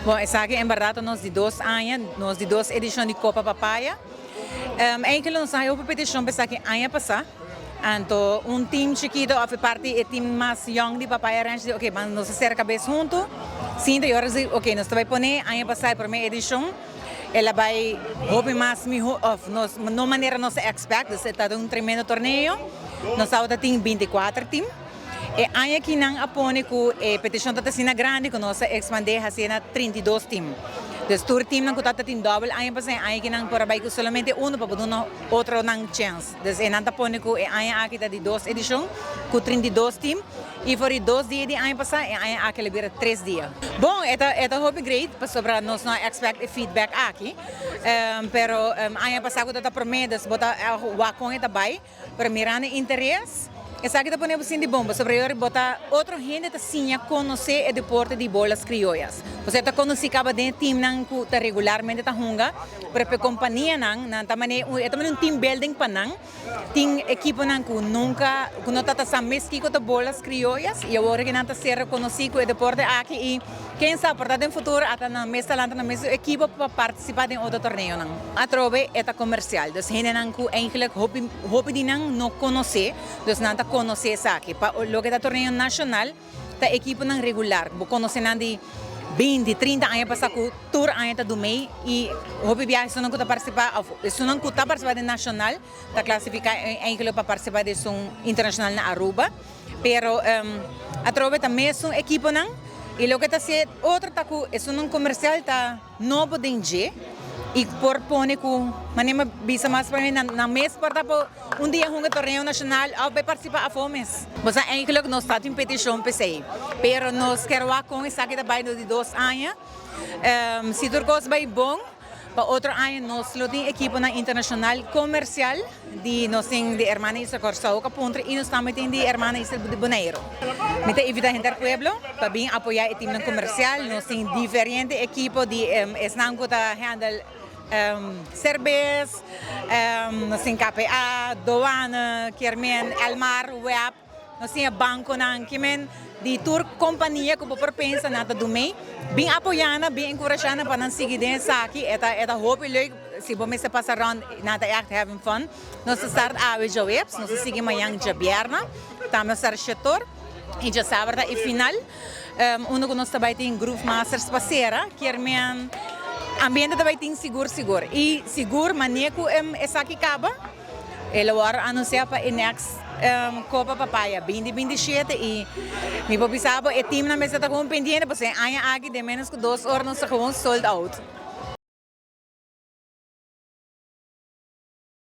Bon, esaki en berdad ta nos di dos aña, nos di dos edicion di Copa Papaya. Eigenlijk nos a haya hopi peticion pa esaki aña pasa. Anto un team chikito of e parti e team mas young di Papaya Ranch di ok ban nos a sera cabes hunto sinta y ora si ok nos ta bay pone aña pasa e prome edicion el a bay hopi mas miho of nos no manera nos a expect dus e ta un tremendo torneo. Nos tabata tin 24 team. E aña aki nan a pone ku e petishon ta asina grandi ku nos a ekspandé hasié na 32 tim. Dus tur timnan ku tabata tin dòbel aña pasá e aña aki nan por a bai ku solamente unu pa por duna otronan chèns. Dus e nan ta pone ku e aña aki ta di dos edishon ku 32 tim i for di dos dia di aña pasá e aña aki lo bira tres dia. Bon, e ta e ta hopi great pasobra nos no a expect e feedback aki, pero aña pasá ku tabata promé dus bo ta wak kon e ta bai. Pero mirando e interes, esaki ta pone bo sinti bon, pasobra yori bo ta otro hende ta siña konosé e deporte di bolas krioyas. Pasobra ta konosí kaba den e teamnan ku ta regularmente ta hunga, pero pa e kompanianan, nan ta manera un, e ta manera un team building pa nan. Tin ekiponan ku nunka, ku no ta ta sa mes kiko ta bolas krioyas i awor ke nan ta ser rekonosí ku e deporte aki i ken sa por ta den futuro ata nan mes ta lanta nan mes ekipo pa partisipá den otro torneonan. Atrobe e ta komersial, dus hendenan ku eigenlijk hopi hopi di nan no konosé, dus nan ta konosé esaki. Pa loke ta torneo nashonal ta ekiponan regular, bo konosé nan di 20, 30 aña pasá ku tur aña ta dumei i hopi biaha esunnan ku ta partisipá òf esunnan ku ta partisipá den nashonal ta klasifiká eigenlijk pa partisipá den esun internashonal na Aruba. Pero atrobe ta mesun ekiponan i loke ta hasié otro ta ku esunnan komersial ta nobo den dje i por pone ku manera mi bisa mas prome nan nan mes por ta por un dia hunga torneo nashonal òf bai partisipá afó mes. Bo sa eigenlijk nos ta tin petishon p'esei pero nos kier wak kon esaki ta bai nos di dos aña si tur kos bai bon pa otro aña nos lo tin ekiponan internashonal komersial di nos tin di Hermana Isla Kòrsou ku a puntra i nos tambe tin di Hermana Isla di Boneiru. Mi ta invitá henter pueblo pa bin apoyá e timnan komersial. Nos tin diferente ekipo di esnan ku ta handle serbes, nos tin KPA, Douane, Kermen, Elmar, web. Nos tin e banconan, ki men di tur compania cu bo por pensa nan ta dumey. Bin apoya nan, bin encurasha nan pa nan sigui den esaki. E ta e ta hopi leuk si bo mester pasa rond, nan ta echt having fun. Nos ta start awe djaweps, nos ta sigui mañan djabierna, tambe nos ta start shetor y djasabra ta e final. Unda cu nos ta bay tin Groove Masters pa cera, kier men ambiente ta bay tin sigur sigur. Y sigur mane cu esaki caba. E lo wòrdu anunsiá pa e next Copa Papaya 2027 i mi por bisa bo e teamnan mester ta gewoon pendiente pasobra e aña aki den menos ku 2 ora nos ta gewoon sold out.